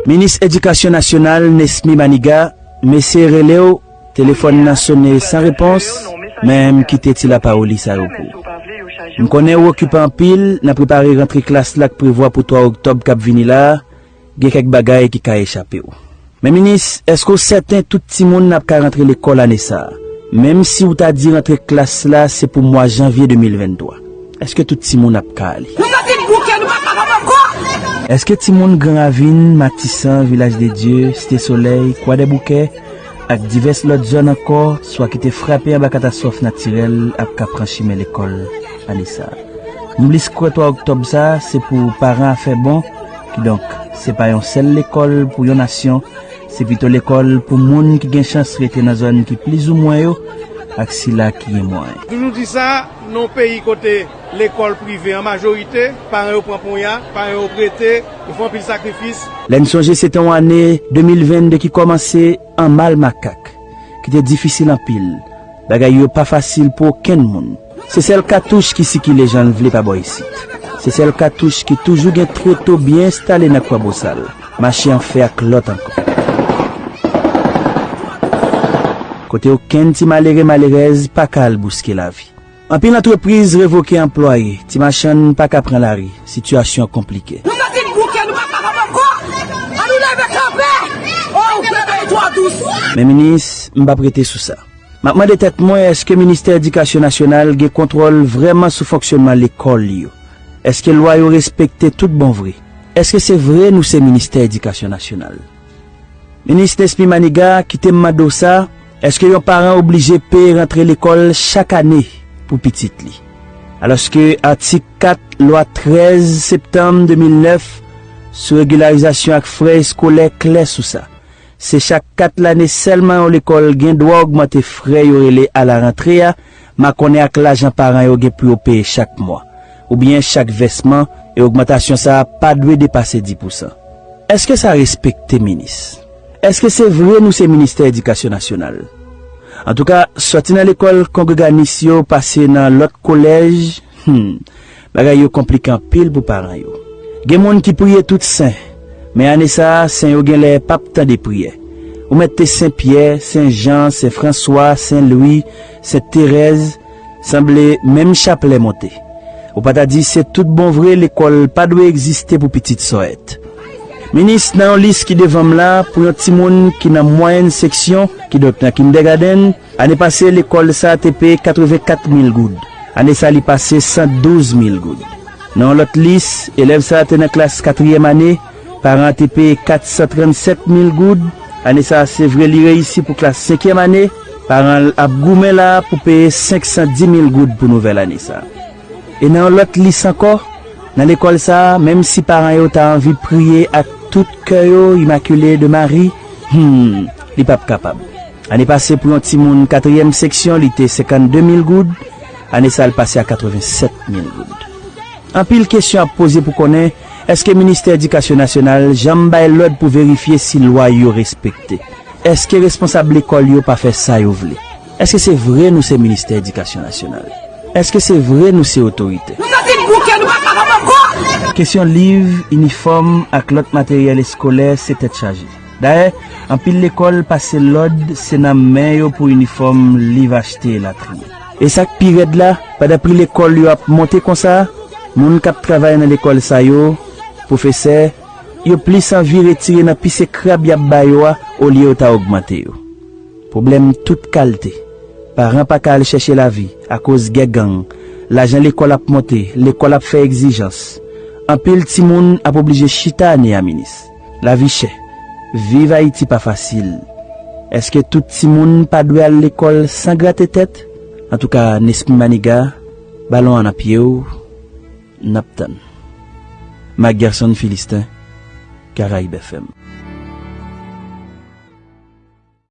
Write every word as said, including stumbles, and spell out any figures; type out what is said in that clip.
Minis Edikasyon Nasyonal, Nesmy Maniga, m eseye rele w, telefòn nan sone san repons, men m kite ti lapawoli sa yo pou w. M konnen w okipe anpil nan prepare rantre klas la k prevwa pou twa oktòb k ap vini la a, gen kèk bagay ki ka echape w. Men minis, èske w sèten tout timoun ap ka rantre lekòl ane sa a? Menm si w ta di rantre klas la se pou mwa janvye de mil venntwa, èske tout timoun ap ka ale? Nou santi n bouke, nou pa kapab ankò! Èske timoun Gran Ravin, Matisan, Vilaj de Dye, Site Solèy, Kwadèboukè, ak divès lòt zòn ankò, swa ki te frape anba katastwòf natirèl, ap ka pran chimen lekòl ane sa a? Nou plis kwè twa oktòb sa a, se pou paran a fè bon, kidonk, se pa yon sèl lekòl pou yon nasyon, se pito lekòl pou moun ki gen chans rete nan zòn ki plizoumwen yo ak sila ki gen mwayen. Toujou di sa, nan yon peyi kote lekòl prive an majorite, paran yo pran ponya, paran yo prete, yo fè anpil sakrifis. Lè n sonje se te yon ane de mil vennde ki kòmanse an mal makak, ki te difisil anpil. Bagay yo pa fasil pou okenn moun. Se sèl katouch ki sikile jan l vle pa bò isit. Se sèl katouch ki toujou gen treto byen enstale nan Kwabosal, mache an fè ak lòt ankò. Kote okenn ti malere malerèz pa ka al bouske lavi. Anpil antrepriz revoke anplwaye, ti machann pa ka pran lari, sitiyasyon an konplike. Nou santi n bouke, nou pa kapab ankò! Ann nou leve kanpe! O, ou fè bagay twò dous! Men minis, m p ap rete sou sa. M ap mande tèt mwen èske Ministè Edikasyon Nasyonal gen kontwòl vrèman sou fonksyònman lekòl yo? Èske lwa yo respekte tout bon vre? Èske se vre nou se Ministè Edikasyon Nasyonal? Minis Nesmy Maniga, kite m mande w sa, èske yon paran oblije peye rantre lekòl chak ane pou pitit li? Alòske atik kat lwa trèz septanm de mil nèf sou regilarizasyon ak frè eskolè klè sou sa. Se chak kat lane sèlman yon lekòl gen dwa ogmante frè yo rele alarantre a, makonnen ak lajan paran yo gen pou yo peye chak mwa, oubyen chak vèsman, e ogmantasyon sa a pa dwe depase dis pousan. Èske sa respekte, minis? Èske se vre nou se Ministè Edikasyon Nasyonal? Antouka, sòti nan lekòl kongreganis yo pase nan lòt kolèj, hmm, bagay yo konplike anpil pou paran yo. Gen moun ki priye tout sen, men ane sa a, sen yo genlè p ap tande priyè. Ou mèt te Sen Pyè, Sen Jan, Sen Franswa, Sen Lwi, Sent Terèz, sanble menm chaplè monte. Ou pa ta di se tout bon vre lekòl pa dwe egziste pou pitit sòèt. Minis, nan yon lis ki devan m la, pou yon timoun ki nan mwayèn seksyon, kidonk nan kindègadenn, ane pase lekòl sa a te peye katrevenkat mil goud. Ane sa a li pase san douz mil goud. Nan yon lòt lis, elèv sa a te nan klas katriyèm ane, paran an te peye kat san trannsèt mil goud. Ane sa a se vre li reyisi pou klas senkyèm ane, paran l ap goumen la pou peye senk san di mil goud pou nouvèl ane sa a. E nan yon lòt lis ankò, nan lekòl sa a, menm si paran yo ta anvi priye ak tout kè yo, Immaculée de Marie, hmm, li p ap kapab. Ane pase pou yon timoun katriyèm seksyon, li te senkannde mil goud, ane sa a l pase a katrevensèt mil goud. Anpil kesyon ap poze pou konnen, èske Ministè Edikasyon Nasyonal janm bay lòd pou verifye si lwa yo respekte? Èske responsab lekòl yo pa fè sa yo vle? Èske se vre nou se Ministè Edikasyon Nasyonal? Èske se vre nou se otorite? Nou santi n bouke, nou pa kapab ankò! Kesyon liv, inifòm ak lòt materyèl eskolè se tèt chaje. Dayè, anpil lekòl pase lòd se nan men yo pou inifòm, liv achte elatriye. E sa k pi rèd la, pandan pri lekòl yo ap monte konsa, moun k ap travay nan lekòl sa yo, pwofesè, yo plis anvi retire nan pise krab y ap ba yo a olye yo ta ogmante yo. Pwoblèm tout kalte. Paran pa ka al chèche lavi akoz gè gang, lajan lekòl ap monte, lekòl ap fè egzijans. Anpil timoun ap oblije chita ane a, minis. Lavi chè. Viv Ayiti pa fasil. Èske tout timoun pa dwe al lekòl san grate tèt? Antouka, Nesmy Maniga, balon an nan pye w, n ap tann. Marc Gerson Philistin, Caraïbes F M.